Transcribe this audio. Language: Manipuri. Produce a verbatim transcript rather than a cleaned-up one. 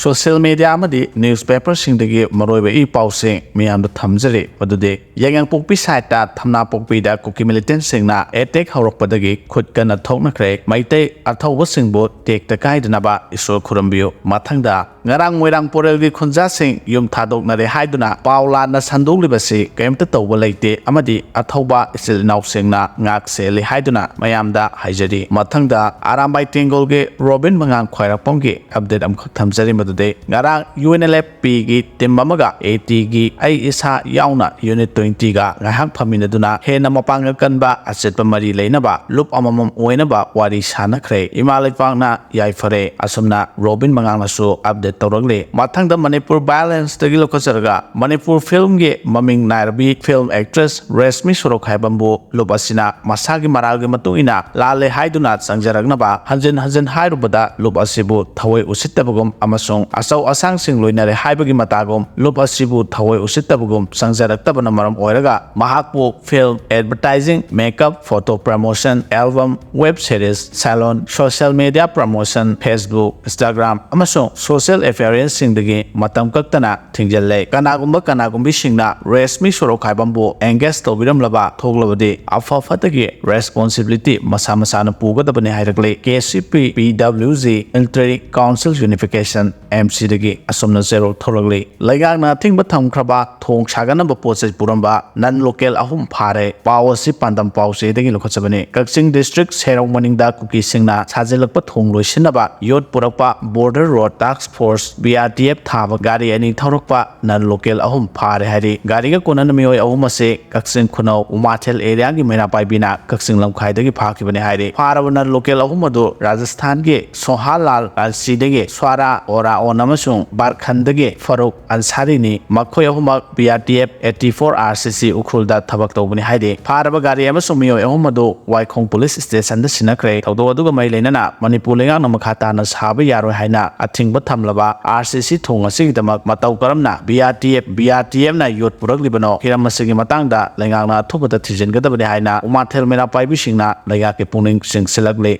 ꯁꯣꯁꯤꯌꯦꯜ ꯃꯦꯗꯤꯌꯥ ꯑꯃꯗꯤ ꯅ꯭ꯌꯨꯁꯄꯦꯄꯔꯁꯤꯡꯗꯒꯤ ꯃꯔꯨꯑꯣꯏꯕ ꯏ ꯄꯥꯎꯁꯤꯡ ꯃꯤꯌꯥꯝꯗ ꯊꯝꯖꯔꯤ꯫ ꯃꯗꯨꯗꯤ ꯌꯥꯏꯉꯪꯄꯣꯛꯄꯤ ꯁꯥꯏꯠꯇ ꯊꯝꯅꯥꯄꯣꯛꯄꯤꯗ ꯀꯨꯀꯤ ꯃꯤꯂꯤꯇꯦꯟꯠꯁꯤꯡꯅ ꯑꯦꯇꯦꯛ ꯍꯧꯔꯛꯄꯗꯒꯤ ꯈꯨꯠ ꯀꯟꯅ ꯊꯣꯛꯅꯈ꯭ꯔꯦ꯫ ꯃꯩꯇꯩ ꯑꯊꯧꯕꯁꯤꯡꯕꯨ ꯇꯦꯛꯇ ꯀꯥꯏꯗꯅꯕ ꯏꯁꯣꯔ ꯈꯨꯔꯨꯝꯕꯤꯌꯨ꯫ ꯃꯊꯪꯗ ꯉꯔꯥꯡ ꯃꯣꯏꯔꯥꯡ ꯄꯣꯔꯦꯜꯒꯤ ꯈꯨꯟꯖꯥꯁꯤꯡ ꯌꯨꯝ ꯊꯥꯗꯣꯛꯅꯔꯦ ꯍꯥꯏꯗꯨꯅ ꯄꯥꯎ ꯂꯥꯟꯅ ꯁꯟꯗꯣꯛꯂꯤꯕꯁꯤ ꯀꯔꯤꯝꯇ ꯇꯧꯕ ꯂꯩꯇꯦ ꯑꯃꯗꯤ ꯑꯊꯧꯕ ꯏꯆꯤꯜ ꯏꯅꯥꯎꯁꯤꯡꯅ ꯉꯥꯛ ꯁꯦꯜꯂꯤ ꯍꯥꯏꯗꯨꯅ ꯃꯌꯥꯝꯗ ꯍꯥꯏꯖꯔꯤ꯫ ꯃꯊꯪꯗ ꯑꯔꯥꯝꯕꯥꯏ ꯇꯦꯡꯒꯣꯜꯒꯤ ꯔꯣꯕꯤꯟ ꯃꯉꯥꯡ ꯈ꯭ꯋꯥꯏꯔꯥꯛꯄꯝꯒꯤ ꯑꯞꯗꯦꯠ ꯑꯃꯈꯛ ꯊꯝꯖꯔꯤ꯫ ꯃꯗꯨꯗꯤ ꯉꯔꯥꯡ ꯌꯨ ꯑꯦꯟ ꯑꯦꯜ ꯑꯦꯐ ꯄꯤꯒꯤ ꯇꯤꯝ ꯑꯃꯒ ꯑꯦ ꯇꯤꯒꯤ ꯑꯩ ꯏꯁꯥ ꯌꯥꯎꯅ ꯌꯨꯅꯤꯠ ꯇ꯭ꯋꯦꯟꯇꯤꯒ ꯉꯥꯏꯍꯥꯛ ꯐꯝꯃꯤꯟꯅꯗꯨꯅ ꯍꯦꯟꯅ ꯃꯄꯥꯡꯒꯜ ꯀꯟꯕ ꯑꯆꯦꯠꯄ ꯃꯔꯤ ꯂꯩꯅꯕ ꯂꯨꯞ ꯑꯃꯃꯝ ꯑꯣꯏꯅꯕ ꯋꯥꯔꯤ ꯁꯥꯟꯅꯈ꯭ꯔꯦ꯫ ꯏꯃꯥ ꯂꯩꯄꯥꯛꯅ ꯌꯥꯏꯐꯔꯦ꯫ ꯑꯁꯨꯝꯅ ꯔꯣꯕꯤꯟ ꯃꯉꯥꯡꯅꯁꯨ ꯑꯞꯗꯦꯠ ꯇꯧꯔꯛꯂꯤ꯫ ꯃꯊꯪꯗ ꯃꯅꯤꯄꯨꯔ ꯚꯥꯏꯑꯣꯂꯦꯟꯁꯇꯒꯤ ꯂꯧꯈꯠꯆꯔꯒ ꯃꯅꯤꯄꯨꯔ ꯐꯤꯜꯝꯒꯤ ꯃꯃꯤꯡ ꯅꯥꯏꯔꯕꯤ ꯐꯤꯜꯝ ꯑꯦꯛꯇ꯭ꯔꯦꯁ ꯔꯦꯁꯃꯤ ꯁꯣꯔꯣꯈꯥꯏꯕꯝꯕꯨ ꯂꯨꯞ ꯑꯁꯤꯅ ꯃꯁꯥꯒꯤ ꯃꯔꯥꯜꯒꯤ ꯃꯇꯨꯡ ꯏꯟꯅ ꯂꯥꯜꯂꯦ ꯍꯥꯏꯗꯨꯅ ꯆꯪꯖꯔꯛꯅꯕ ꯍꯟꯖꯤꯟ ꯍꯟꯖꯤꯟ ꯍꯥꯏꯔꯨꯕꯗ ꯂꯨꯞ ꯑꯁꯤꯕꯨ ꯊꯑꯣꯏ ꯎꯁꯤꯠꯇꯕꯒꯨꯝ ꯑꯃꯁꯨꯡ ꯑꯆꯧ ꯑꯁꯥꯡꯁꯤꯡ ꯂꯣꯏꯅꯔꯦ ꯍꯥꯏꯕꯒꯤ ꯃꯇꯥꯒꯨꯝ ꯂꯨꯞ ꯑꯁꯤꯕꯨ ꯊꯑꯣꯏ ꯎꯁꯤꯠꯇꯕꯒꯨꯝ ꯆꯪꯖꯔꯛꯇꯕꯅ ꯃꯔꯝ ꯑꯣꯏꯔꯒ ꯃꯍꯥꯛꯄꯨ film, advertising, makeup, photo promotion, album, web series, salon, social media promotion, Facebook, Instagram ꯑꯃꯁꯨꯡ ꯁꯣꯁꯤꯌꯦꯜ ꯑꯦꯐꯤꯌꯔꯦꯟꯁꯁꯤꯡꯗꯒꯤ ꯃꯇꯝ ꯀꯛꯇꯅ ꯊꯤꯡꯖꯤꯜꯂꯦ꯫ ꯀꯅꯥꯒꯨꯝꯕ ꯀꯅꯥꯒꯨꯝꯕꯤꯁꯤꯡꯅ ꯔꯦꯁꯃꯤ ꯁꯣꯔꯣꯈꯥꯏꯕꯝꯕꯨ ꯑꯦꯡꯒꯦꯖ ꯇꯧꯕꯤꯔꯝꯂꯕ ꯊꯣꯛꯂꯕꯗꯤ ꯑꯐ ꯐꯠꯇꯒꯤ ꯔꯦꯁꯄꯣꯟꯁꯤꯕꯤꯂꯤꯇꯤ ꯃꯁꯥ ꯃꯁꯥꯅ ꯄꯨꯒꯗꯕꯅꯤ ꯍꯥꯏꯔꯛꯂꯤ꯫ K C P, P W G, military council unification, M ꯁꯤꯗꯒꯤ ꯑꯁꯨꯝꯅ ꯆꯦꯔꯣꯜ ꯊꯣꯛꯂꯛꯂꯤ꯫ ꯂꯩꯉꯥꯛꯅ ꯑꯊꯤꯡꯕ ꯊꯝꯈ꯭ꯔꯕ ꯊꯣꯡ ꯁꯥꯒꯠꯅꯕ ꯄꯣꯠ ꯆꯩ ꯄꯨꯔꯝꯕ ꯅꯟ ꯂꯣꯀꯦꯜ ꯑꯍꯨꯝ ꯐꯥꯔꯦ꯫ ꯄꯥꯎ ꯑꯁꯤ ꯄꯥꯟꯗꯝ ꯄꯥꯎꯆꯦꯗꯒꯤ ꯂꯧꯈꯠꯆꯕꯅꯤ꯫ ꯀꯛꯆꯤꯡ ꯗꯤꯁꯇ꯭ꯔꯤꯛ ꯁꯦꯔꯧ ꯃꯅꯤꯡꯗ ꯀꯨꯀꯤꯁꯤꯡꯅ ꯁꯥꯖꯤꯜꯂꯛꯄ ꯊꯣꯡ ꯂꯣꯏꯁꯤꯟꯅꯕ ꯌꯣꯠ ꯄꯨꯔꯛꯄ ꯕꯣꯔꯗꯔ ꯔꯣꯗ ꯇꯥꯛꯁ force, B R T F, ꯊꯥꯕ ꯒꯥꯔꯤ ꯑꯅꯤ ꯊꯧꯔꯛꯄ ꯅꯟ ꯂꯣꯀꯦꯜ ꯑꯍꯨꯝ ꯐꯥꯔꯦ ꯍꯥꯏꯔꯤ꯫ ꯒꯥꯔꯤꯒ ꯀꯣꯟꯅꯅ ꯃꯤꯑꯣꯏ ꯑꯍꯨꯝ ꯑꯁꯤ ꯀꯛꯆꯤꯡ ꯈꯨꯅꯧ ꯎꯃꯥꯊꯦꯜ ꯑꯦꯔꯤꯌꯥꯒꯤ ꯃꯩꯔꯥ ꯄꯥꯏꯕꯤꯅ ꯀꯛꯆꯤꯡ ꯂꯝꯈꯥꯏꯗꯒꯤ ꯐꯥꯈꯤꯕꯅꯤ ꯍꯥꯏꯔꯤ꯫ ꯐꯥꯔꯕ ꯅꯟ ꯂꯣꯀꯦꯜ ꯑꯍꯨꯝ ꯑꯗꯨ ꯔꯥꯖꯁꯊꯥꯟꯒꯤ ꯁꯣꯍꯥꯂꯥꯜ, ꯔꯥꯟꯆꯤꯗꯒꯤ ꯁ꯭ꯋꯥꯔꯥ ꯑꯣꯔꯥꯑꯣꯟ ꯑꯃꯁꯨꯡ ꯕꯥꯔꯈꯟꯗꯒꯤ ꯐꯔꯨꯛ ꯑꯟꯁꯥꯔꯤꯅꯤ꯫ ꯃꯈꯣꯏ ꯑꯍꯨꯝꯃꯛ B R T F eighty-four R C C ꯎꯈ꯭ꯔꯨꯜꯗ ꯊꯕꯛ ꯇꯧꯕꯅꯤ ꯍꯥꯏꯔꯤ꯫ ꯐꯥꯔꯕ ꯒꯥꯔꯤ ꯑꯃꯁꯨꯡ ꯃꯤꯑꯣꯏ ꯑꯍꯨꯝ ꯑꯗꯨ ꯋꯥꯏꯈꯣꯡ ꯄꯨꯂꯤꯁ ꯁ꯭ꯇꯦꯁꯟꯗ ꯁꯤꯟꯅꯈ꯭ꯔꯦ꯫ ꯊꯧꯗꯣꯛ ꯑꯗꯨꯒ ꯃꯔꯤ ꯂꯩꯅꯅ ꯃꯅꯤꯄꯨꯔ ꯂꯩꯉꯥꯛꯅ ꯃꯈꯥ ꯇꯥꯅ ꯁꯥꯕ ꯌꯥꯔꯣꯏ ꯍꯥꯏꯅ ꯑꯊꯤꯡꯕ ꯊꯝꯂꯕ R C C ꯊꯣꯡ ꯑꯁꯤꯒꯤꯗꯃꯛ ꯃꯇꯧ ꯀꯔꯝꯅ B R T F, B R T F ꯅ ꯌꯣꯠ ꯄꯨꯔꯛꯂꯤꯕꯅꯣ? ꯍꯤꯔꯝ ꯑꯁꯤꯒꯤ ꯃꯇꯥꯡꯗ ꯂꯩꯉꯥꯛꯅ ꯑꯊꯨꯕꯗ ꯊꯤꯖꯤꯟꯒꯗꯕꯅꯤ ꯍꯥꯏꯅ ꯎꯃꯥꯊꯦꯜ ꯃꯩꯔꯥ ꯄꯥꯏꯕꯤꯁꯤꯡꯅ ꯂꯩꯉꯥꯛꯀꯤ ꯄꯨꯛꯅꯤꯡ ꯆꯤꯡꯁꯤꯜꯂꯛꯂꯤ꯫